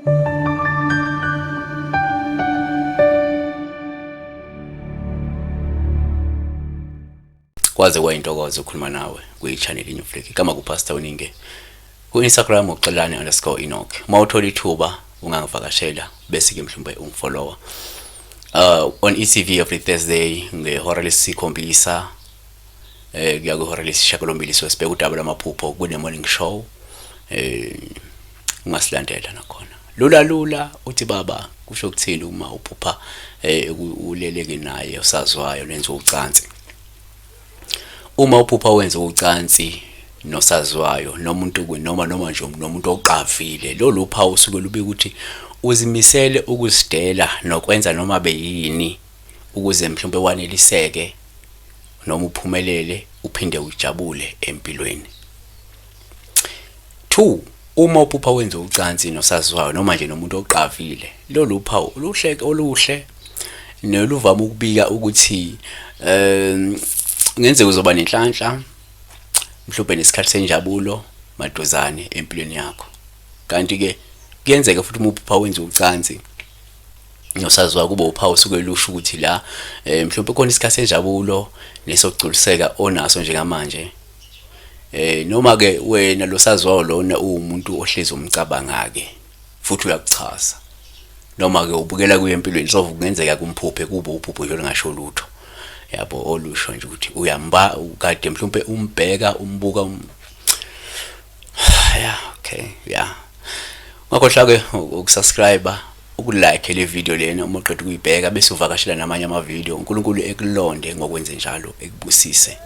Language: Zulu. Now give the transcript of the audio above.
Kwaze kwayintokozo ukukhuluma nawe kwi-channel iNew Flick. Igama kuPastor Uninge. Ku-Instagram uxolani_Enoch. Uma uthola ithuba ungangivakashela bese ke mhlawumbe ungifollowa. On ECV every Thursday ngehora lesikhombisa kuya kwihora lesishiyagalombili so sibheka udaba lwamaphupho kune morning show. Ungasilandela nakhona. Lula lula uthi baba kusho ukuthini uma uphupha uleleke naye usazwayo nenza ucansi. Uma uphupha wenza ucansi nosaziwayo nomuntu noma nje nomuntu oqavile, lolu phawu usuke lubika ukuthi uzimisele ukuzidela nokwenza noma beyini ukuze mhlawumbe waneliseke noma uphumelele uphinde ujabule empilweni. 2 uma uphupha wenza ucansi nosaziwayo noma nje nomuntu oqavile, lolu phawu oluhle oluhle noluvama ukubika ukuthi kungenzeka uzoba nenhlanhla mhlawumbe nesikhathi senjabulo maduzane empilweni yakho. Kanti ke kuyenzeka futhi uma uphupha wenza ucansi nosaziwayo kube uphawu suke lusho ukuthi la mhlawumbe khona isikhathi senjabulo nesokugculiseka onaso njengamanje. Noma ke wena lo saziwayo lona uwumuntu ohlezi umcabanga ke futhi uyakuchaza. Noma ke ubukela kuye empilweni so kungenzeka kumphuphe kube uphupho nje olungasho lutho. Yabo olusho nje ukuthi uyamba kade mhlawumbe umbheka umbuka yeah, okay, yeah. Ungakhohlwa ke ukusubscribe, ukulike le video lena uma uqeda ukuyibheka bese uvakashela namanye ama video. uNkulunkulu ekulonde ngokwenze njalo, ekubusise.